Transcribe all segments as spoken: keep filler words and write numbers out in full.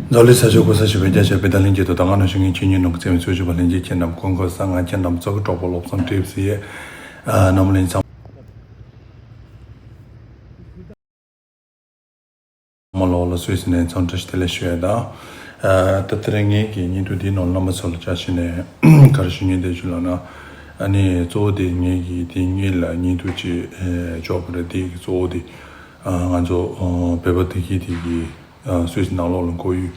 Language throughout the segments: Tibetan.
འཛམ་གླིང་ས་ཕྱོགས་གང་སར་བཞུགས་པའི་རྒྱ་ཆེ་བའི་ད་ལན་གྱི་དོ་དང་ང་ནང་བཞིན་ངའི་ཆོས་ཉིད་ནང་གི་བཙན་བྱོལ་ཆོས་ཞུ་བ་ལྷན་རྒྱས་ཁྱེད་རྣམས་སྐུ་ཁམས་བཟང་། ང་ཁྱེད་རྣམས་ཚོ་གི་གྲོགས་པོ་བློ་བཟང་གྲིབ་སི་ཡེ། ཨ་རྣམ་གླིང་ཚང་མ་ལོག་ལ་སུད་སི་ནས་འཚམས་འདྲི་བདེ་ལེགས་ཞུ་ཡ་དང་། ཨ་ད་དེ་རིང་ངེད་ཀྱི་བརྙན་ཐུང་འདིའི་ནང་རྣམ་པ་ཚོ་ལ་བཅར་ཞིག་ནས་ག་རེ་ཞུ་སྙིང་འདོད་ཞུ་ལབ་ན། ཨ་ནི་གཙོ་བོ་དེ་ངེད་ཀྱི་དེ་ངེད་ལ་བརྙན་ཐུང་ཅིག་ཨེ་འཇོག་པ་རེད། དེ་གི་གཙོ་བོ་དེ་ཨ་ང་ཚོ་ཨ་བོད་པ་དེ་གི་དེ་གི་ཨ་སུད་སི་ནང་ལོགས་ལ་ཁོར་ཡུག་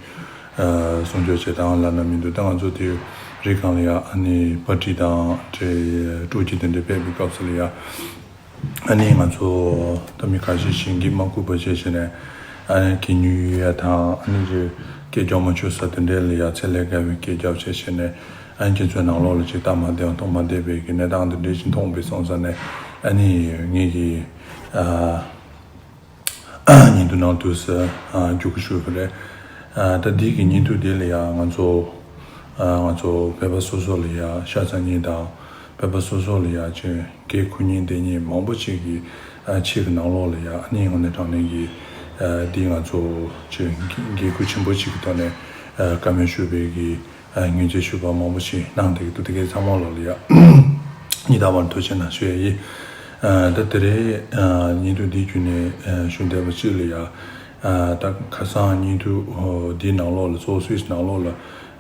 ཨ་སྲུང་སྐྱོབ་བྱེད་སྟངས་ལབ་ན་མི་འདུག་ད་ང་ཚོ་དེ་རི་སྒང་ལ་ཡ་ཨ་ནི་པར་ཊི་དང་དེ་སྤྲོ་སྐྱིད་དེ་འདྲ་ཕེབས་པའི་སྐབས་སུ་ལ་ཡ། ཨ་ནི་ང་ཚོ་ད་མི་ཁ་ཤས་ཤིག་གིས་མ་ཁུག་པ་བྱས་བྱས་ནས་ཨ་ནི་གད་སྙིགས་གཡུག་ཡ་དང་ཨ་ནི་ཅིག་སྐད་རྒྱབ་མ་ཆོག་ས་དེ་འདྲས་ལ་ཡ་ཚད་ལས་བརྒལ་བའི་སྐད་རྒྱབ་བྱས་བྱས་ནས་ཨ་ནི་ཁྱེད་ཚོའི་ནང་ལོགས་ལ་ཅིག་སྟབས་མ་བདེ་བ་མཐོང་མ་བདེ་བའི་གི་གནས་སྟངས་དེ་འདྲས་ཅིག་མཐོང་པའི་སོང་ཙང་ནས་ཨ་ནི་ངེད་ཀྱི་ཨ། བརྙན་ཐུང་ནང་དུ་ཨ་རྒྱུག་གི་ཞུས་པ་རེད། ཨ་ད་འདི་གི་བརྙན་ཐུང་འདི་ལ་ཡང་ང་ཚོ་ཨ་ང་ཚོ་བོད་པ་སོ་སོ་ལ་ཡང་ཤ་ཚ་མཁན་དང་བོད་པ་སོ་སོ་ལ་ཡང་ཅིག་འགན་འཁུར་མཁན་བསྡད་མཁན་མང་པོ་ཅིག་གིས་ཨ་ཕྱི་གི་ནང་ལོགས་ལ་ཡང་ཨ་ནི་དངོས་གནས་དྲང་གནས་ཀྱི་ཨ་འདི་ང་ཚོ་ཅིག་འགན་འཁུར་ཆེན་པོ་ཅིག་གི་ཐོག་ནས་ཨ་བཀའ་མོལ་ཞུས་པའི་གི་ཨ་ངོས་འཛིན་ཞུས་པ་མང་པོ་ཞིག་གནང་བསྡད་ཀྱི་འདུག་དེ་གའི་ཚང་མ་ལོག་ལ་ཡ་ཉི་ཟླ་བར་ཐུགས་རྗེ་གནང་ཞུ་ཡ་ཡིན། ཨ་ད་དེ་རིང་ཨ་བརྙན་ཐུང་འདིའི་བརྒྱུད་ནས་ཨ་ཞུ་འདོད་པ་གཅིག་ལ་ཡ། ཨ་ད་ཁ་སང་བརྙན་ཐུང་འོ་འདིའི་ནང་ལོགས་ལ་གཙོ་བོ་སུད་སི་ནང་ལོགས་ལ་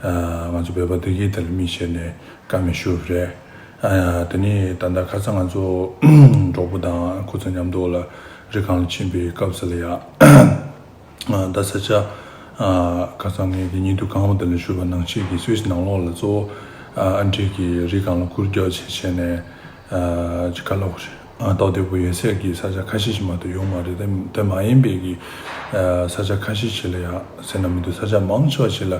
ཨ་ང་ཚོ་བོད་པ་དེ་གའི་དེ་ལ་དམིགས་བྱས་ནས་བཀའ་མོལ་ཞུས་པ་རེད། ཨ་དེ་ནས་ད་ལྟ་ཁ་སང་ང་ཚོ་གྲོགས་པོ་དང་ཁོ་ཚོ་མཉམ་དུ་ལ་རི་སྒང་ལ་ཕྱིན་པའི་སྐབས་སུ་ལ་ཡ། ཨ་ད་ས་ཆ་ཨ་ཁ་སང་ངས་ཀྱི་བརྙན་ཐུང་གང་པོ་དེ་ལ་ཞུས་པ་ནང་བཞིན་གྱི་སུད་སི་ནང་ལོགས་ལ་གཙོ་བོ་ཨ་ཨ་འབྲུག་གི་རི་སྒང་ལ་གུར་རྒྱག་བྱས་བྱས་ནས་ཨ་ཅི་ག་ལ་ཧོ་ཨ་ཏོག་དེ་པོ་ཡོད་ཚད་ཀྱི་ས་ཆ་ཁ་ཤས་ཤིག་མ་གཏོགས་ཡོད་མ་རེད། དེ་དེ་མ་ཡིན་པའི་གི་ཨ་ས་ཆ་ཁ་ཤས་ཤིག་ལ་ཡ་ཟེར་ན་མི་འདུག་ས་ཆ་མང་ཆེ་བ་ཞིག་ལ་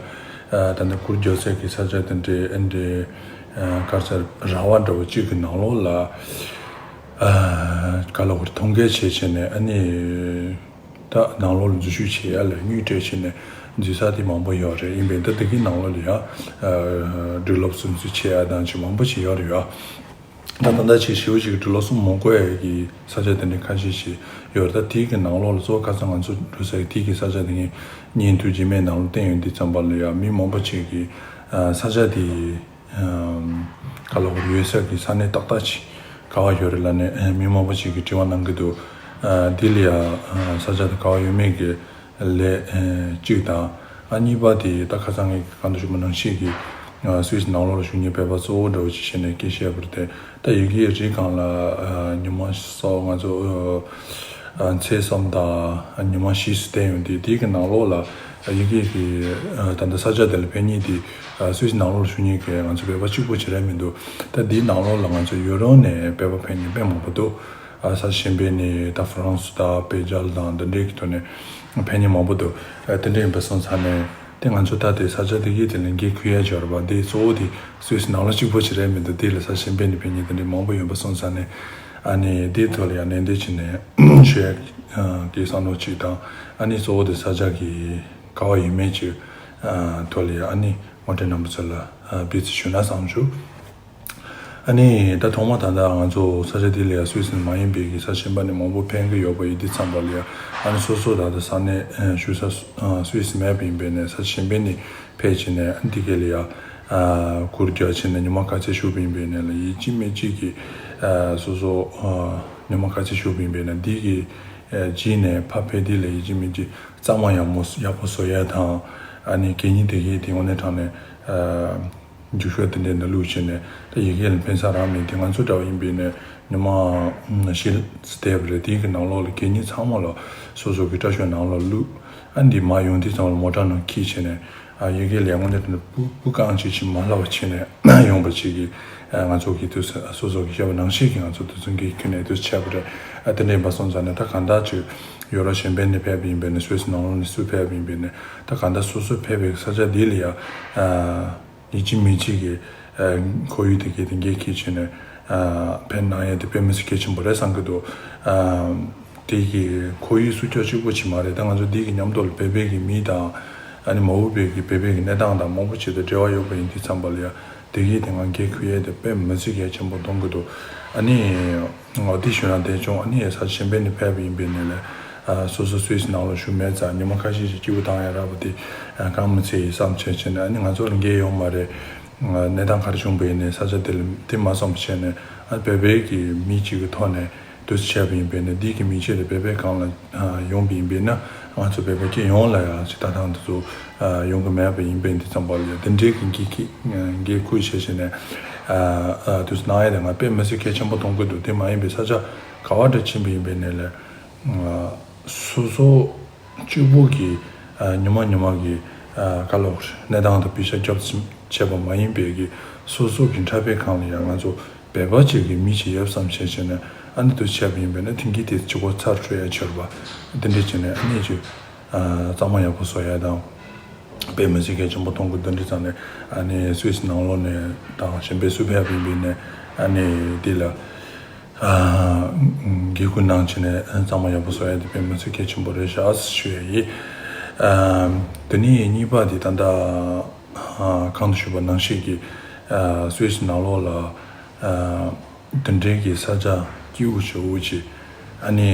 ཨ་ད་ནི་གུར་རྒྱག་ཚད་ཀྱི་ས་ཆ་དེ་འདྲའི་ཨ་འདྲའི་ཨ་ག་རེ་ཟེར་ར་བ་འདྲ་བོ་གཅིག་གི་ནང་ལོགས་ལ་ཨ་ག་ལ་ཧོ་ཐོང་གས་བྱས་བྱས་ནས་ཨ་ནི། ད་ནང་ལོགས་ལ་འཛུལ་ཞུགས་བྱེད་ཡ་ལ་དངུལ་སྤྲད་བྱས་ནས་འཛུལ་ས་དེ་མང་པོ་ཡོད་རེད། ཡིན་པས་ད་དེ་གི་ནང་ལོགས་ལ་ཡ་ཨ་འགྲུལ་ལོག་སུམ་ཚུལ་བྱེད་ཡ་དང་ཅིག་མང་པོ་ཞིག་ཡོད་རེད་ཡ། ད་ད་ལྟ་ཅིག་ཞེ་པོ་ཅིག་འགྲུལ་ལོག་སུ་མ་དགོས་ཡ་གི་ས་ཆ་དེ་འདྲ་ཁ་ཤས་ཤིག་ཡོད་རེད། ད་དེ་གི་ནང་ལོགས་ལ་གཙོ་བོ་ཁ་སང་ང་ཚོ་འགྲོ་ས་གི་དེ་གི་ས་ཆ་དེ་ངས་བརྙན་ཐུང་རྗེས་མའི་ནང་ལ་བསྟན་ཡོད། འདི་ཙམ་པ་ལ་ཡ་མི་མང་པོ་ཅིག་གི་ཨ་ས་ཆ་དེ། ཨམ། ག་ལ་གོ་ཡོད་ས་གི་ས་གནས་ཏག་ཏག་ཅིག་ག་བ་ཡོད་རེད་ལབ་ནས་ཨ་མི་མང་པོ་ཅིག་གིས་དྲི་བ་གནང་གི་འདུག་ཨ་འདི་ལ་ཡ་ཨ་ས་ཆ་དེ་ག་བ་ཡོད་མེད་ཀྱི་ལས་ཨ་གཅིག་དང་ཨ་གཉིས་པ་དེ་ད་ཁ་སང་ངས་གང་དུ་ཞུ་མ་ནང་བཞིན་གྱི་ཨ་སུད་སི་ནང་ལོགས་ལ་བཞུགས་མཁན་བོད་པ་གཙོ་བོ་འདྲ་བོ་ཅིག་བྱས་ནས་སྐད་བཤད་པ་རེད་དེ། ད་ཡི་གེ་རིགས་སྒང་ལ་ཨ་ཉི་མ་གསུམ་ང་ཚོ་ཨ་ཚེས་གསུམ་དང་ཉི་མ་བཞི་སུ་བསྟན་ཡོང་དུས་དེའི་གི་ནང་ལོགས་ལ་ཡི་གེ་གི་ད་ལྟ་ས་ཆ་དེ་ལ་ཕེབས་མཁན་དེ་སུད་སི་ནང་ལོགས་ལ་བཞུགས་མཁན་གི་ང་ཚོ་བོད་པ་གཅིག་པོ་ཅིག་རེད་མི་འདུག་ད་འདིའི་ནང་ལོགས་ལ་ང་ཚོ་ཡུ་རོབ་ནས་བོད་པ་ཕེབས་མཁན་དཔེ་མང་པོ་འདུག་ཨ་ས་གཞན་པ་ནས་ད་ཧྥ་རན་སི་དང་བྷེལ་ཇམ་དང་འདི་འདྲའི་གི་ཐོག་ནས་ཕེབས་མཁན་མང་པོ་འདུག་ཨ་དེ་འདྲ་ཡིན་པ་སོང་ཙང་ནས་དེ་ང་ཚོ་ད་དེ་ས་ཆ་དེ་གི་དེ་ལ་འགན་འཁུར་ཡ་ཅིག་ཡོད་རེད་པ། འདི་གཙོ་བོ་དེ་སུད་སི་ནང་ལོགས་གཅིག་པོ་ཅིག་རེད་མི་འདུག་དེ་ལ་ས་གཞན་པ་ནས་ཕེབས་མཁན་དེ་འདྲ་མང་པོ་ཡོད་པ་སོང་ཙང་ནས། ཨ་ནི་དེའི་ཐོག་ལ་ཡང་ནན་ཏན་བྱས་ནས་ཞུ་ཡ་གི་བསམ་བློ་གཅིག་དང་། ཨ་ནི་གཙོ་བོ་དེ་ས་ཆ་གི་ག་བ་ཡོད་མེད་ཀྱི་ཐོག་ལ་ཡང་ཨ་ནི་ངོ་སྤྲོད་རྣམ་པ་ཚོ་ལ་ཕུལ་ཚེ་ཞུ་ན་བསམ་བྱུང་། ཨ་ནི་ད་ཐོག་མ་ད་ལྟ་ང་ཚོ་ས་ཆ་དེ་ལ་ཡང་སུད་སི་ནས་མ་ཡིན་པའི་གི་ས་གཞན་པ་ནས་མང་པོ་ཕེབས་ཀྱི་ཡོད་པ་ཡིན་དུས་ཙམ་པ་ལ་ཡང་ཨ་ནི་སོ་སོ་ད་ལྟ་ས་གནས་བཞུགས་ས་སུད་སི་མེད་པ་ཡིན་པས་ནས་ས་ཆ་གཞན་པ་ནས་ཕེབས་བྱས་ནས་ཨ་ནི་དེ་ག་ལ་ཡང་གུར་རྒྱག་བྱས་ནས་ཉི་མ་ག་ཚོད་བཞུགས་པ་ཡིན་པས་ནས་ལ་ཡིན་གཅིག་མིན་གཅིག་གི་སོ་སོ་ཉི་མ་ག་ཚོད་བཞུགས་པ་ཡིན་པས་ནས་འདི་གི་རྗེས་ནས་ཕར་ཕེབས་དུས་ལ་ཡིན་གཅིག་མིན་གཅིག་གཙང་མ་ཡག་མོ་ཡག་པོ་བཟོ་ཡ་དང་། ཨ་ནི་གད་སྙིགས་དེ་གའི་དེ་དངོས་གནས་དྲང་གནས་རྒྱུག་ཤོག་དེ་འདྲའི་ནང་བླུགས་བྱས་ནས་ད་ཡི་གེ་ལ་ཕན་ས་རག་མེད་དེ་ང་ཚོ་འདྲ་བ་ཡིན་པས་ནས་ཉི་མ་བཞི་བསྡད་པ་རེད། དེ་གི་ནང་ལོགས་ལ་གད་སྙིགས་ཚང་མ་ལ་སོ་སོ་གི་སྐྲ་ཤོད་ནང་ལ་བླུགས། ཨ་འདི་མར་ཡོང་དུས་ཙམ་ལ་མོ་ཊ་ནང་འཁྱེར་བྱས་ནས་ཨ་ཡི་གེ་ལ་དངོས་གནས་དྲང་གནས་སྤུ་སྤུ་རྐང་གཅིག་ཅིག་མ་ལྷག་པ་བྱས་ནས་ཡོང་པ་ཅིག་གི་ཨ་ང་ཚོ་གི་དུས་སོ་སོ་གི་བཤད་པ་ནང་བཞིན་གྱི་ང་ཚོ་དུས་ཚོད་འགན་འཁྱེར་ནས་དུས་བྱས་པ་རེད། ཨ་དེ་འདྲ་ཡིན་པ་སོང་ཙང་ནས་ད་གང་ལྟར་ཅིག་ཡོ་རོབ་གཞན་པ་ནས་ཕེབས་པ་ཡིན་པས་ནས་སུད་སི་ནང་ལོགས་ནས་སུ་ཕེབས་པ་ཡིན་པས་ནས་ད་གང་ལྟར་སོ་སོ་ཕེབས་པའི་ས་ཆ་འདི་ལ་ཡ་ཨ་ཡིན་གཅིག་མིན་གཅིག་གི་ཨ་ཁོར་ཡུག་དེ་གའི་དེ་འགན་འཁྱེར་བྱས་ནས་ཨ་ཕེབས་གནང་ཡ་དེ་དཔེ་མི་སྲིད་གལ་ཆེན་པོ་རེད་བསམ་གྱི་འདུག་ཨ་དེ་གི་ཁོར་ཡུག་སྲུང་སྐྱོབ་གཅིག་པོ་ཅིག་མ་རེད། ད་ང་ཚོ་འདི་གི་མཉམ་དུ་ལ་བོད་པའི་གི་མི་དང་ཨ་ནི་མ་འོངས་པའི་གི་བོད་པའི་གི་གནས་སྟངས་དང་མང་པོ་ཅིག་དང་འབྲེལ་བ་ཡོད་པ་ཡིན་དུས་ཙམ་པ་ལ་ཡ་དེ་གི་དེ་ང་འགན་འཁུར་ཡ་དེ་དཔེ་མི་སྲིད་གལ་ཆེན་པོ་མཐོང་གི་འདུག་ཨ་ནི་འོ་དེ་ཞུ་ན་དེ་བྱུང་། ཨ་ནི་ས་གཞན་པ་ནས་ཕེབས་པ་ཡིན་པས་ནས་ལས་ ཨ་སོ་སོ་སུད་སི་ནང་ལོགས་བཞུགས་མེད་ཙང་ཉི་མ་ཁ་ཤས་ཤིག་སྐྱིད་པོ་བཏང་ཡ་རག་པ་དེ་ཨ་གང་མི་ཚད་ཡིན་བསམ་བྱས་བྱས་ནས། ཨ་ནི་ང་ཚོ་ལ་འགན་ཡོད་མ་རེད། ཨ་གནས་སྟངས་ག་རེ་བྱུང་བ་ཡིན་ནའི་ས་ཆ་དེ་ལ་དེ་མ་བསམ་བྱས་ནས། ཨ་བོད་པའི་གི་མི་གཅིག་གི་ཐོག་ནས་དུས་ཚོད་བྱས་པ་ཡིན་པས་ན། འདི་གི་མི་ཆེད་དུ་བོད་པའི་སྒང་ལ་ཨ་ཡོང་བ་ཡིན་པས་ན། ང་ཚོ་བོད་པ་སྤྱི་ཡོངས་ལ་ཡང་ཅིག་ལྟ་སྟངས་དེ་ཚོ་ཨ་ཡོང་གི་མེད་པ་ཡིན་པས། འདི་ཙམ་པ་ལ་ཡང་དེ་འདྲའི་གི་འགན་འཁྱེར་འགན་འཁུར་བྱས་བྱས་ནས་ཨ་ཨ་དུས་ཚོད་གནང་ཡ་དེ་ང་དཔེ་མི་སྲིད་གལ་ཆེན་པོ་མཐོང་གི་འདུག་དེ་མ་ཡིན་པའི་ས་ཆ་ག་བ་འདྲ་ཕྱིན་པ་ཡིན་པས་ན་ལས། ཨ་སོ་སོ་གཅིག་པུ་གི་ཨ་ཉི་མ་ཉི་མ་གི་ཨ་ག་ལོག་གནས་སྟངས་དང་པེ་ཤ་རྒྱབ་ཙམ་བྱས་པ་མ་ཡིན་པའི་གི་སོ་སོ་གི་འཁྲབ་པའི་སྒང་ལ་ཡང་ང་ཚོ་བོད་པ་ཅིག་གི་མི་ཅིག་ཡོད་བསམ་བྱས་བྱས་ནས། ཨ་ནི་དུ་བྱས་པ་ཡིན་པས་ན་དེང་གི་དེ་གཅིག་པོ་ཚར་སྤྲོད་ཡ་ཆེར་བ་འདི་འདྲ་བྱས་ནས། ཨ་ནི་ཅིག་ཨ་གཙང་མ་ཡག་པོ་བཟོ་ཡ་དང་། དཔེ་མི་སྲིད་གལ་ཆེན་པོ་མཐོང་གི་འདུག་འདི་ཙང་ནས། ཨ་ནི་སུད་སི་ནང་ལོགས་ནས་དང་གཞན་པའི་སུ་ཕེབས་ཡིན་པས་ནས། ཨ་ནི་དེ་ལ་ཨ་འགན་འཁུར་གནང་བྱས་ནས་གཙང་མ་ཡག་པོ་བཟོ་ཡ་དེ་དཔེ་མི་སྲིད་གལ་ཆེན་པོ་རེད་ཤག་ཞུ་ཡ་ཡིན། ཨ་དེ་ནས་གཉིས་པ་དེ་ད་ལྟ་ཨ་གང་དུ་ཞུས་པ་ནང་བཞིན་གྱི་ཨ་སུད་སི་ནང་ལོགས་ལ་ཨ་དེ་འདྲའི་གི་ས་ཆ་སྐྱིད་པོ་ཞེ་པོ་ཅིག་ཨ་ནི།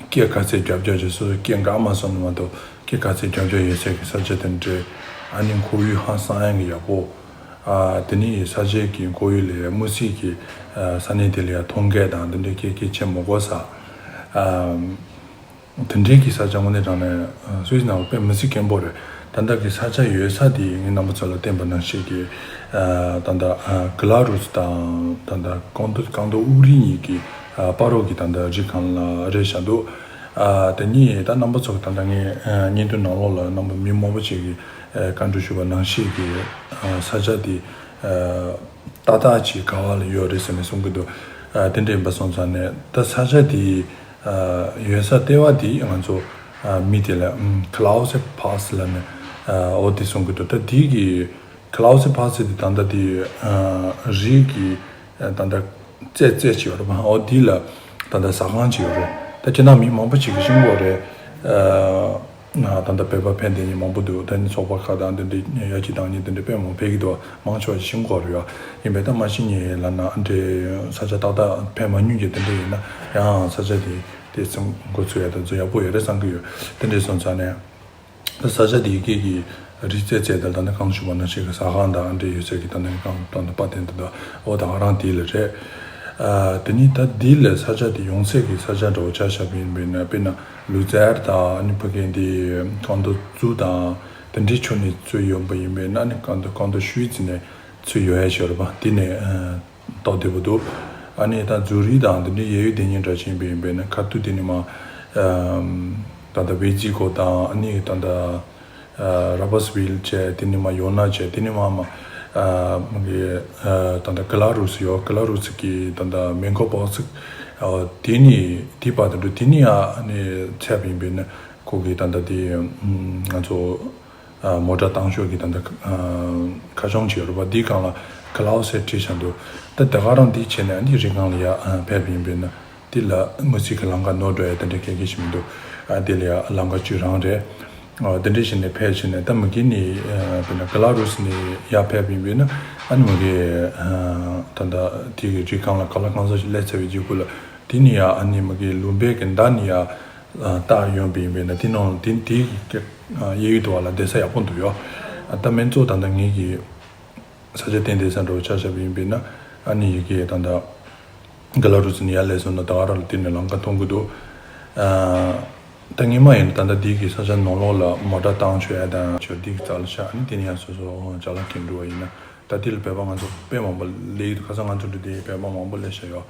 སྐད་ག་ཚད་རྒྱབ་སྐྱོར་བྱེད། སོ་སོ་སྐད་འགག་མ་སོང་ན་མ་གཏོགས། སྐད་ག་ཚད་རྒྱབ་སྐྱོར་ཡོད་ཚད་ཀྱི་ས་ཆ་དེ་འདྲའི། ཨ་ནི་ཁོར་ཡུག་ཧང་སང་ཡག་གི་ཡག་པོ། ཨ་དེ་ནི་ས་ཆའི་གི་ཁོར་ཡུག་ལ་མི་སེར་གྱི་ཨ་ས་གནས་དེ་ལ་ཡ་ཐོན་སྐྱེད་དང་དེ་འདྲའི་སྐད་སྐད་ཆ་མི་གོ་ས། ཨ་དེ་འདྲའི་གི་ས་ཆ་དངོས་གནས་དྲང་གནས་ཨ་སུད་སི་ནང་ལ་དཔེ་མི་སྲིད་སྐྱིད་པོ་རེད། ད་ལྟ་གི་ས་ཆ་ཡོད་ས་དེ་ངས་རྣམ་པ་ཚོ་ལ་བསྟན་པ་ནང་བཞིན་གྱི་ཨ་ད་ལྟ་ཨ་གྷི་ལ་རུ་སི་དང་ད་ལྟ་ཀོང་ཏུ་ཀོང་ཏུ་ཨུ་རི་གཉིས་ཀྱི་ཨ་བར་རོ་གི་ད་ལྟ་རི་སྒང་ལ་རེད་བཞག་འདུག་ཨ་དེ་གཉིས་ད་རྣམ་པ་ཚོ་གི་ད་ལྟ་ངས་ཨ་བརྙན་ཐུང་ནང་ལོགས་ལ་རྣམ་པ་མི་མང་པོ་ཅིག་གིས་ཨ་བཀའ་འདྲི་ཞུས་པ་ནང་བཞིན་གྱི་ཨ་ས་ཆ་དེ་ཨ་ཏག་ཏག་ཅིག་ག་བ་ལ་ཡོད་རེད་ཟེར་ནས་གསུང་གི་འདུག་ཨ་དེ་འདྲ་ཡིན་པ་སོང་ཙང་ནས་ད་ས་ཆ་དེ་ཨ་ཡོད་ས་ལྟེ་བ་དེ་ང་ཚོ་ཨ་མི་དེ་ལ་ཨམ་Clausthal Pass ལབ་ནས་ཨ་འོ་དེ་གསུང་གི་འདུག་ད་དེ་གི་Clausthal Pass དེ་ད་ལྟ་དེ་ཨ་རི་གི་ཨ་ད་ལྟ་རྩེ་རྩེ་ཅིག་ཡོད་རེད་པ། འོ་དེ་ལ་ད་ལྟ་ཟ་ཁང་ཅིག་ཡོད་རེད། ད་ཁྱེད་རང་མི་མང་པོ་ཅིག་གིས་ཤེས་ཀྱི་ཡོད་རེད། ཨ་ང་ད་ལྟ་བོད་པ་ཕན་བདེ་གཉིས་མང་པོ་འདུག་ད་ནི་ཚོགས་པ་ཁག་དང་དེ་འདྲའི་ཡ་གཅིག་དང་གཉིས་དེ་འདྲའི་དཔེ་མང་ཕེབས་ཀྱི་འདུག་མང་ཆེ་བ་ཤིང་ཀོར་ཡོད། ཡིན་པས་ད་མ་ཤི་ཉེ་ལ་ན་འདྲའི་ས་ཆ་ཏག་ཏག་ཕེབས་མ་མྱོང་གི་དེ་འདྲ་ཡིན་ན་ཡང་ས་ཆ་དེ་དེ་ཚང་འགོ་ཚུགས་ཡ་ད་ཚོ་ཡག་པོ་ཡོད་རེད་བསམ་གྱི་ཡོད། དེ་འདྲའི་སོང་ཙང་ནས་ད་ས་ཆ་དེ་གི་གི་རི་རྩེ་རྩེ་དེར་ད་ནི་གང་ཞུ་བ་ན་ཞིག་གི་ཟ་ཁང་དང་འདྲའི་ཡོད་ཚད་ཀྱི་ད་ནི་གང་དང་དུ་པ་དེ་འདི་འདུག་འོ་ད་ང་རང་དེ་ལ་རེད། ཨ་དེ་ནི་ད་འདི་ལ་ས་ཆ་དེ་ཡོང་ཚད་ཀྱི་ས་ཆ་འདྲ་བོ་ཆ་བཞག་པ་ཡིན་པས་ན། དཔེར་ན་ལུ་ཙར་དང་ཨ་ནི་ཕ་གི་འདི་ཀོང་ཏུ་ཙུའུ་དང་དེ་འདྲའི་ཕྱོགས་ནས་ཚུར་ཡོང་པ་ཡིན་པས་ན། ཨ་ནི་ཀོང་ཏུ་ཀོང་ཏུ་ཞུས་ཙི་ནས་ཚུར་ཡོང་ཡ་ཞོར་བ་དེ་ནས་ཨ་ཏོག་བདེ་པོ་འདུག་ཨ་ནི་ད་ཛུ་རིག་དང་དེ་འདྲའི་གཡས་གཡོན་དེ་གཉིས་འདྲ་ཅན་པ་ཡིན་པས་ན་ཁ་ཐུག་དེ་ནི་མ་ཨམ་ད་ལྟ་ཝེ་ཛི་ཀོ་དང་ཨ་ནི་ད་ལྟ་ཨ་ར་བ་སི་ཝིལ་བྱས། དེ་ནི་མ་ཡོ་ན་བྱས། དེ་ནི་མ་མ་ཨ་མ་གི་ཨ་ད་ལྟ་གྷི་ལ་རུ་སི་ཡོད། གྷི་ལ་རུ་སི་གི་ད་ལྟ་མེན་ཁོ་བོག་སི་ཨ་དེ་ནི་དེ་བར་དུ་འགྲོ། དེ་ནི་ཡ་ཨ་ནི་ཚད་པ་ཡིན་པས་ན་ཁོ་གི་ད་ལྟ་དེ་ང་ཚོ་ཨ་མོ་ཊ་བཏང་ཕྱོགས་ཀྱི་ད་ལྟ་ཨ་ཁ་བྱང་ཅིག་ཡོད་རེད་པ། འདིའི་སྒང་ལ་གྷི་ལའོ་སེ་བྲིས་བཞག་འདུག་ད་དེ་ག་རང་འདི་བྱས་ནས་ཨ་ནི་རི་སྒང་ལ་ཡ་ཨ་ཕེབས་པ་ཡིན་པས་ན། དེ་ལ་དངུལ་རྩིས་ཀྱི་ལམ་ཁ་ནོར་འགྲོ་ཡ་དེ་འདྲའི་གལ་གལ་ཞིག་མི་འདུག་ཨ་དེ་ལ་ཡ་ལམ་ཁ་བཅུ་རང་རེད། ཨ་དེ་འདྲའི་བྱས་ནས་ཕེབས་བྱས་ནས་ད་མ་གི་ནི་ཨ་དཔེར་ན་གྷི་ལ་རུ་སི་ནས་ཡར་ཕེབས་པ་ཡིན་པས་ན། ཨ་ནི་མ་གི་ཨ་ད་ལྟ་དེ་གི་རི་སྒང་ལ་ག་ལ་གང་ས་ཞིག་སླེབས་ཚར་བའི་རྗེས་ཁུལ་ལ་དེ་ནི་ཡ་ཨ་ནི་མ་གི་ལུང་པའི་གི་མདའ་ནི་ཡ་ཨ་རྟགས་ཡོང་པ་ཡིན་པས་ན། དེ་ནང་དེ་དེ་གི་ཨ་གཡས་གཡོན་དུ་བ་ལ་བསྡད་ས་ཡག་པོ་འདུག་ཡོ། ཨ་ད་སྨན་གཙོ་ད་ལྟ་ངེད་ཀྱི་ས་ཆ་གཏན་གཏན་ས་འགྲོ་ཆ་བཞག་པ་ཡིན་པས་ན། ཨ་ནི་ཡི་གེ་ད་ལྟ་གྷི་ལ་རུ་སི་ནས་ཡར་སླེབས་སོང་ན་ད་ག་རང་ལ་དེ་ནས་ལམ་ཁ་མཐོང་གི་འདུག་ཨ་ད་ངེས་མ་ཡིན་ན་ད་ལྟ་འདི་གི་ས་ཆ་ནང་ལོགས་ལ་མོ་ཊ་བཏང་ཆོག་ཡ་དང་ཆོག་འདི་གི་རྩ་ལ་ཤག་ཨ་ནི་དེ་ནས་ཡང་སོ་སོ་ཅ་ལག་འཁྱེར་འགྲོ་བ་ཡིན་ན། ད་དེ་ལ་བོད་པ་ང་ཚོ་དཔེ་མང་པོ་སླེབས་ཡོད་འདུག་ཁ་སང་ང་ཚོ་འགྲོ་དུས་བོད་པ་མང་པོ་སླེབས་ཤག་ཡོ།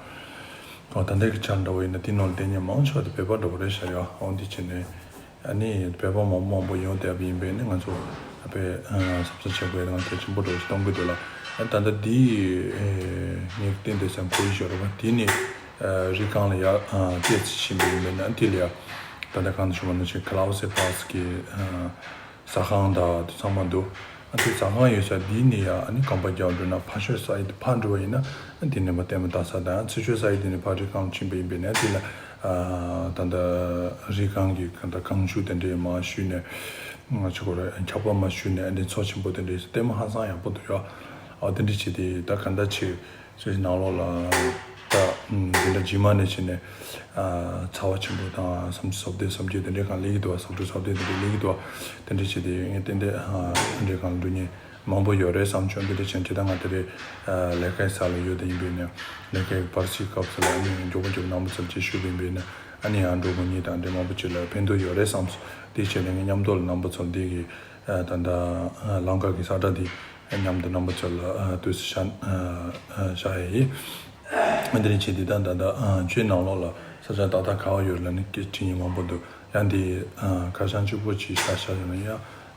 ཨོ་ད་ལྟའི་གི་ཆར་འདྲ་བོ་ཡིན་ན་དེ་ནང་ལ་བསྡད་མཁན་མང་ཆེ་བ་དེ་བོད་པ་འདྲ་བོ་རེད་ཤག་ཡོ། ཨོ་འདི་བྱས་ནས། ཨ་ནི་བོད་པ་མང་པོ་མང་པོ་ཡོང་བསྡད་པ་ཡིན་པས་ནི་ང་ཚོ་ཨ་པའི་ཨ་བསམ་ཚུལ་བྱེད་དགོས་ཡ་དང་གལ་ཆེན་པོ་འགྲོ་ཞིག་གཏོང་གི་འདུག་ལ། ཨ་ད་ལྟ་འདི་ཨེ་ངས་བསྟན་འདི་སེམས་ཁོར་ཡུག་ཞོར་བ་འདི་ནི་ཨ་རི་སྒང་ལ་ཡ་ཨ་སྐྱེས་ཕྱིན་པ་ཡིན་པས་ན་འདི་ལ་ཡ་ད་ལྟ་གང་དུ་ཞུ་བ་ནང་བཞིན་གྷི་ལའོ་སེ་པཱ་སི་གི་ཨ་ཟ་ཁང་དང་དེ་ཚང་མ་འདུག་ཨ་དེ་ཟ་ཁང་ཡོད་ས་འདི་ནི་ཡ་ཨ་ནི་གོམ་པ་རྒྱག་འགྲོ་ན་ཕར་ཤོད་ས་ཡི་ཕར་འགྲོ་བ་ཡིན་ན་ཨ་འདི་ནི་མ་བལྟས་མ་ལྟ་ས་དང་ཚུར་ཤོད་ས་ཡི་འདི་ནི་ཕར་རི་སྒང་ཕྱིན་པ་ཡིན་པས་ན་འདི་ལ། ཨ་ད་ལྟ་རི་སྒང་གི་གང་ལྟར་གངས་ཆུ་དེ་འདྲའི་མར་བཞུས་ནས་ང་ཚོ་གོ་རེ་འཁྱག་པ་མར་བཞུས་ནས་ཨ་འདི་མཚོ་ཆེན་པོ་དེ་འདྲའི་ལྟད་མོ་ཧང་སང་ཡག་པོ་འདུག་ཡ། ཨ་དེ་འདྲ་བྱས་ཏེ་ད་ག་འདྲ་བྱས་སོ་སོའི་ནང་ལོགས་ལ་ ད་འདི་འདྲ་རྗེས་མ་ནས་བྱས་ནས་ཚ་བ་ཆེན་པོ་དང་སུམ་ཅུ་སོ་བདུན་སུམ་བརྒྱད་དེ་འདྲའི་སྒང་སླེབས་ཀྱི་འདུག་བ། སོ་དྲུག་སོ་བདུན་དེ་འདྲའི་སླེབས་ཀྱི་འདུག་བ། དེ་འདྲ་བྱས་ཏེ་ངས་ཏན་ཏན་དེ་འདྲའི་སྒང་འགྲོ་མཁན་མང་པོ་ཡོད་རེད་བསམ་བྱུང་། འདི་འདྲ་བྱས་ནས་ད་ང་དེ་རེད་ལས་ཀའི་ས་ལ་ཡོད་དེ་ཡིན་པས་ན་ལས་ཀའི་བར་སྲིད་སྐབས་སུ་ལ་ཨ་ནི་མགྱོགས་པོ་མགྱོགས་པོ་རྣམ་པ་ཚོར་ཅིག་ཞུས་པ་ཡིན་པས་ན་ཨ་ནི་ཡང་འགྲོ་དགོས་མཁན་དང་འདྲ་མང་པོ་ཅིག་ལ་ཕན་ཐོགས་ཡོད་རེད་བསམ་སོང་། དེ་བྱས་ནས་ངས་མཉམ་དུ་ལ་རྣམ་པ་ཚོར་འདི་གི་ད་ལྟ་ལམ་ཁ་གི་ས་ཁྲ་འདི་མཉམ་དུ་རྣམ་པ་ཚོ་ལ་ཨ་དུས་སུ་བཞག་ཨ་བཞག་ཡ་ཡིན། ཨ་དེ་རིང་བྱས་ཏེ་ད་ད་ལྟ་ཨ་ཁྱོད་ནང་ལོགས་ལ་ས་ཆ་ཏག་ཏག་ག་བ་ཡོད་ལབ་ནས་སྐད་དྲིས་མཁན་མང་པོ་འདུག་ཡང་འདི་ཨ་ཁ་བྱང་གཅིག་པོ་ཅིག་བཞག་བཞག་ཡོད་ན་ཡང་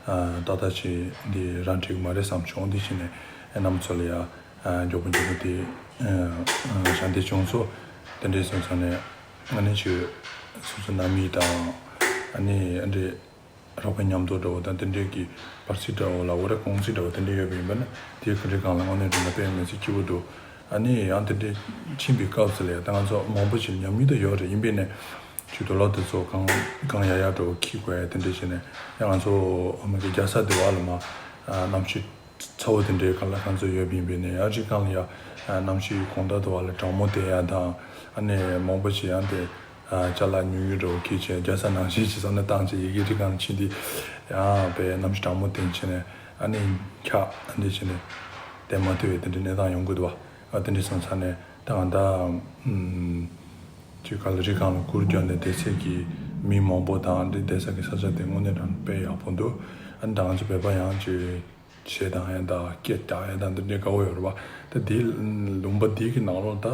ཨ་ཏག་ཏག་ཅིག་འདི་རང་འགྲིག་མ་རེད་བསམ་བྱུང་། འདི་བྱས་ནས་ཨ་རྣམ་པ་ཚོ་ལ་ཡང་ཨ་མགྱོགས་པོ་མགྱོགས་པོ་དེ་ཨ་ཨ་ཞལ་འདེབས་བྱུང་སོང་། དེ་འདྲས་སོང་ཙང་ནས་ཨ་ནི་ཅིག་སོ་སོ་ནང་མི་དང་ཨ་ནི་ཨ་འདྲས། རོགས་པ་མཉམ་དུ་འདྲ་བོ་དང་དེ་འདྲའི་གི་བར་སྲིད་འདྲ་བོ་ལ་འོ་རེ་གུང་སྲིད་འདྲ་བོ་དེ་འདྲ་ཡོད་པ་ཡིན་པ་ན་དེའི་ག་འདྲའི་སྒང་ལ་དངོས་གནས་དྲང་གནས་དཔེ་མི་སྲིད་སྐྱིད་པོ་འདུག་ཨ་ནི་ཡང་དེ་འདྲའི་ཕྱིན་པའི་སྐབས་སུ་ལ་ཡང་ད་ང་ཚོ་མང་པོ་ཞིག་ཉམས་མྱོང་དུ་ཡོད་རེད། ཡིན་པས་ནས་ཆུ་དུ་ལོག་དེ་ཚོ་གང་གང་ཡག་ཡག་འདྲ་བོ་འཁྱེར་དགོས་ཡ་དེ་འདྲ་བྱས་ནས་ཡང་ང་ཚོ་མ་གི་རྒྱལ་ས་དེ་བ་ལ་མ་གནམ་གཤིས་ཚ་བོ་དེ་འདྲའི་སྒང་ལ་ང་ཚོ་ཡོད་པ་ཡིན་པས་ནས་ཡང་ཅིག་སྒང་ལ་ཡང་གནམ་གཤིས་གོང་མཐོ་དུ་བ་ལ་གྲང་མོ་བསྡད་ཡ་དང་ཨ་ནི་མང་པོ་ཞིག་ཡང་དེ། ཅ་ལག་ཉུང་ཉུང་འདྲ་བོ་འཁྱེར་བྱས་རྒྱལ་ས་ནང་བཞིན་ཞིག་བསམ་བློ་བཏང་བྱས་ཡི་གེ་འབྲི་གང་ཕྱིན་དུས་ཡང་དཔེ་གནམ་གཤིས་གྲང་མོ་དེ་བྱས་ནས་ཨ་ནི་འཁྱག་ཨ་འདི་བྱས་ནས་བསྡད་མ་ཐུབ་པའི་དེ་འདྲའི་གནས་སྟངས་ཡོང་གི་འདུག་བ། ཨ་དེ་འདྲ་སོང་ཙང་ནས་ད་ང་ད་ཅིག་ག་ལ་རི་སྒང་ལ་གུར་བརྒྱབ་ནས་བསྡད་སའི་གི་མི་མང་པོ་དང་འདི་བསྡད་ས་གི་ས་ཆ་དེ་དངོས་གནས་དྲང་དཔེ་ཡག་པོ་འདུག་ཨ་ནི་ད་ང་ཚོ་བོད་པ་ཡང་ཅིག་བྱེད་དང་ཡང་དང་སྐད་རྒྱག་ཡང་དང་འདི་འདྲའི་དགའ་བོ་ཡོད་རེད་པ། ད་འདི་ལུང་པ་འདི་གི་ནང་ལོགས་ད་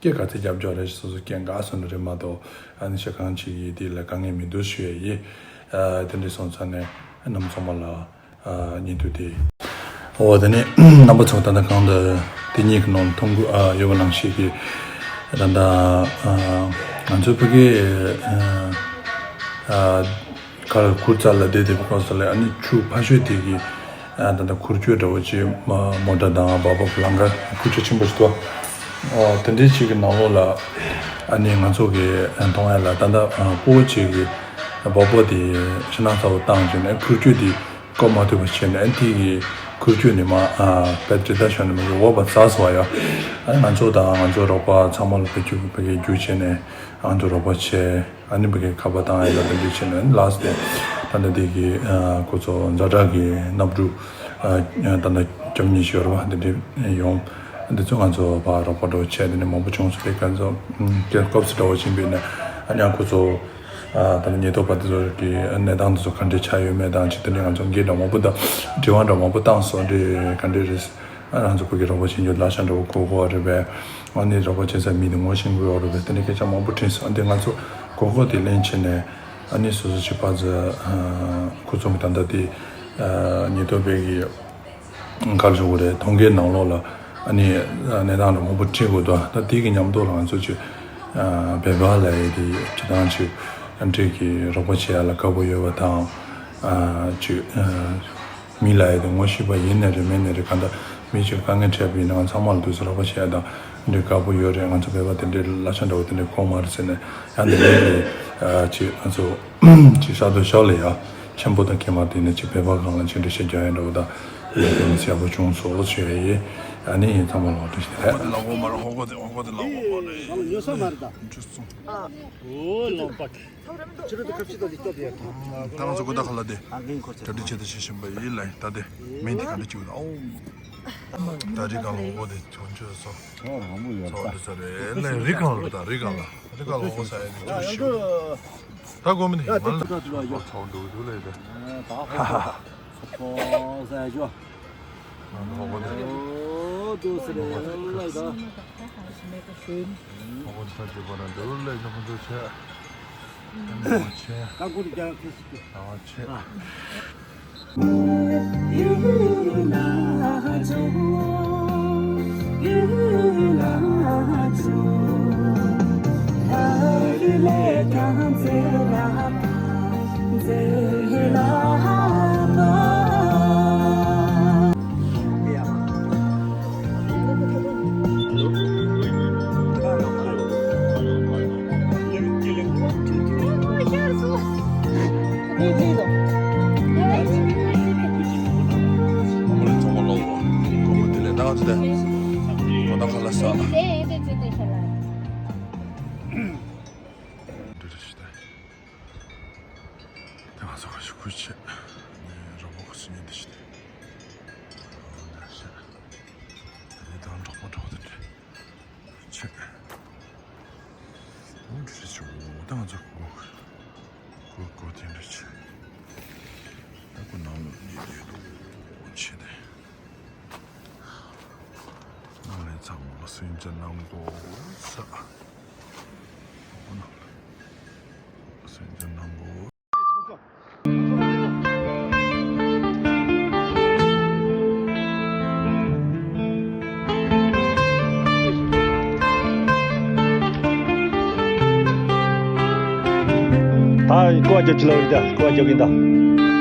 སྐད་ག་ཚད་རྒྱབ་རྒྱག་རེད་སོ་སོ་སྐད་འགག་སོང་ནི་རེད་མ་གཏོགས་ཨ་ནི་ཤ་གང་ཅིག་གིས་འདི་ལ་དཀའ་ངལ་མི་འདུག་ཞུ་ཡ་ཡིན། ཨ་དེ་འདྲ་སོང་ཙང་ནས་རྣམ་ཚང་མ་ལ་ཨ་སྙིང་ཐུགས་དེ། འོ་དེ་ནས་རྣམ་པ་ཚོ་ད་ལྟ་གང་ལྟར་དེ་གཉིས་ཀྱི་ནང་མཐོང་གི་ཨ་ཡོད་པ་ནང་བཞིན་གྱི་ད་ལྟ་ཨ་ང་ཚོའི་ཕ་གི་ཨ་ཨ། གར་གུར་རྩ་ལ་བསྡད་བསྡད་པའི་སྐབས་སུ་ལ་ཨ་ནི་ཆུ་ཕ་ཤོད་དེ་གི་ཨ་ད་ལྟ་འཁོར་སྐྱོད་འདྲ་བོ་ཅིག་མ་མོ་ཊ་དང་སྦག་སྦག་ལམ་ཁ་འཁོར་སྐྱོད་ཆེན་པོ་ཞིག་འདུག་ཨོ་དེ་འདྲའི་ཅིག་གི་ནང་ལོགས་ལ་ཨ་ནི་ང་ཚོ་གི་མཐོང་ཡ་ལ་ད་ལྟ་སྤོ་བོ་ཅིག་གི་སྦག་སྦག་དེ་ཕྱི་ནང་ཚ་བོ་བཏང་བྱས་ནས་འཁོར་སྐྱོད་དེ་བཀོག་མ་ཐུབ་པ་བྱས་ནས་ཨ་ནི་དེ་གི་འཁོར་སྐྱོད་ནི་མ་ཨ་བེ་ཏྲི་ད་ཤོར་ནི་མ་གི་འོག་པ་ཚ་སོང་བ་ཡ། ཨ་ནི་ང་ཚོ་དང་ང་ཚོ་རོགས་པ་ཚང་མ་ལ་བེད་སྤྱོད་བེད་སྐྱོད་བྱས་ནས་ང་ཚོ་རོགས་པ་བྱས། ཨ་ནི་ཕ་གི་ཁ་པར་བཏང་ཡ་ལ་དེ་འདྲ་བྱས་ནས་ལགས་ཏེ་ད་ལྟ་དེ་གི་ཨ་ཁོ་ཚོ་ཛ་དྲག་གི་གནམ་གྲུ་ཨ་ད་ལྟ་བཅོ་ལྔ་ཞིག་ཡོད་རེད་པ། དེ་འདྲ་ཡོང་། འདི་ཚོ་ང་ཚོ་ཕར་རོགས་པ་འདྲ་བོ་བྱས་དེ་ནས་མང་པོ་བྱུང་སོང་། དེ་ཁ་ཚོ་སྐབས་སུ་འདྲ་བོ་ཕྱིན་པས་ན་ཨ་ནི་ཨ་ཁོ་ཚོ་ཨ་ད་ལྟ་ཉེན་རྟོག་པ་དེ་ཚོ་གི་གནས་སྟངས་དེ་ཚོ་ག་འདྲ་ཆགས་ཡོད་མེད་དང་ཅིག་དེ་ནས་ང་ཚོ་འགན་འདྲ་མང་པོ་དང་དྲི་བ་འདྲ་མང་པོ་བཏང་སོང་། འདི་ག་འདྲ་རེད། ཨ་རང་ཚོ་བོད་ཀྱི་རོགས་པ་བྱེད་རྒྱུ་ལ་ཤ་འདྲ་བོ་གོ་གོ་རེད་པས། ཨ་ནི་རོགས་པ་བྱེད་ས་མི་དེ་ངོ་ཤེས་དགོས་རོགས་པས། དེ་འདྲ་སྐད་ཆ་མང་པོ་དྲིས་སོང་། ཨ་འདི་ང་ཚོ་གོ་གོ་དེ་ལེན་བྱས་ནས་ཨ་ནི་སོ་སོ་ཆེ་ཕ་ཚོ་ཁོ་ཚོ་མི་ད་ལྟ་དེ་ཉེན་རྟོག་པའི་གི་གར་བྱུང་བ་རེད། གྲོང་ཁྱེར་ནང་ལོགས་ལ་ཨ་ནི་གནས་སྟངས་ལ་མང་པོ་དྲིས་དགོས་འདུག་ད་དེ་གི་མཉམ་དུ་ལ་ང་ཚོ་ཆེ་བེ་བ་ལ་ཡི་དེ་ཁྱེད་རང་ཆེ་ཨ་འདྲས་ཀྱི་རོགས་པ་བྱེད་ཡ་ལ་དགའ་པོ་ཡོད་པ་དང་ཆེ། མི་ལ་ཡ་དེ་ངོ་ཤེས་པ་ཡིན་ནའི་རེད་མིན་ནའི་རེད། གང་ལྟར་མི་གཅིག་དཀའ་ངལ་འཕྲད་པ་ཡིན་ན་ང་ཚང་མ་ལ་དུས་སུ་རོགས་པ་བྱེད་ཡ་དང་འདི་དགའ་པོ་ཡོད་རེད། ང་ཚོ་བོད་པ་དེ་འདྲའི་གླ་ཆ་འདྲ་བོ་དེ་འདྲའི་གོ་མ་རེད་ཟེར་ནས་ཡང་འདི་འདྲའི་ཅིག་ང་ཚོ་ཅིག་ས་རྡོ་ཤོག་ལ་ཡ་ཆེན་པོ་དང་ཁྱད་མ་དེ་ནས་ཅིག་བོད་པ་སྒང་ལ་ཅིག་འགྲེལ་བཤད་རྒྱག་ཡ་འདྲ་བོ་དང་ཡིན་ནས་ཡག་པོ་བྱུང་སོང་ཞུ་ཡ་ཡིན། ཨ་ནི་ཡིན་ཚང་མ་ལ་འགྲེལ་བཤད་རེད། ཧོ་གོ་དེ་ལ་འོ་མ་རེད། ཧོ་གོ་དེ་ལ་འོ་མ་རེད། ཉོ་ས་མ་རེད་ད། འཇུ་སོང་། ཨོ་ལོང་པ། ཁྱེད་རང་ཚོ་ཁ་ཕྱི་དང་འདི་སྐྱོབ་ཡོད། ད་ང་ཚོ་གོ་ད་ཁ་ལ་དེ་ཨ་འགན་འཁུར་ཚེ་གྲ་སྒྲིག་བྱེད་དུ་བྱེད་བཞིན་པ་ཡིན་ལ་ད་དེ་མིང་དེ་ག་འདྲ་བྱེད་དགོས་ད། ཨོ་ད་རི་གང་ལ་འོ་དེ་བྱུང་ཆོས་སོ། ཚོགས་རང་མོ་ཡོད་ཚོགས་པ་འདི་ཚོ་རེད་ལ་རི་གང་ལ་ད་རི་གང་ལ་རི་གང་ལ་འོ་ས་ཡ་དེ་ཅོ་ཤི་ད་གོ་མི་དེ་ཡིན་མ་ལ་ཚོགས་འགྲོ་གི་འདུག་ལ་ཡི་དེ་ཧ་ཧ་ཧ། ཚོགས་ས་ཡ་ཅོ། ཨོ་དུ་སི་རེ་ལ་ད། ཨོ་ད་ཅི་པ་ར་འདུག་ལ་ཡིན་ཁོང་ཚོ་ཆེ། ཁོང་ཚོ་ཆེ། ད་གུར་རྒྱག་ཁུ་སི་ཏུ། ཨ་ཆེ། ནས་རོ་བོ་ཁོ་སུ་ཉན་དེ་ཤི་དེ། ཨོ་ན་ཤ། ཨེ་དང་གྲོགས་པོ་གྲོགས་དེ་དྲན། ཆེ། འོ་འདྲ་ཞིག་ཆུ་འོ་ད་ང་ཚོ་གོ་གོ་གོ་དེ་འདྲ་ཆེ། ད་གོ་ནང་ལོ་ཉེ་ཉེ་འདུག་ཆེ་དེ། ནང་ལས་ཚང་མ་སུན་ཅན་ནང་གོ་ས། གོ་ནང་སུན་ཅན་ནང་གོ། ད་ཀོ་བ་རྒྱབ་ཅི་ལ་ཡོད་ད་ཀོ་བ་རྒྱབ་ཡིན་ད།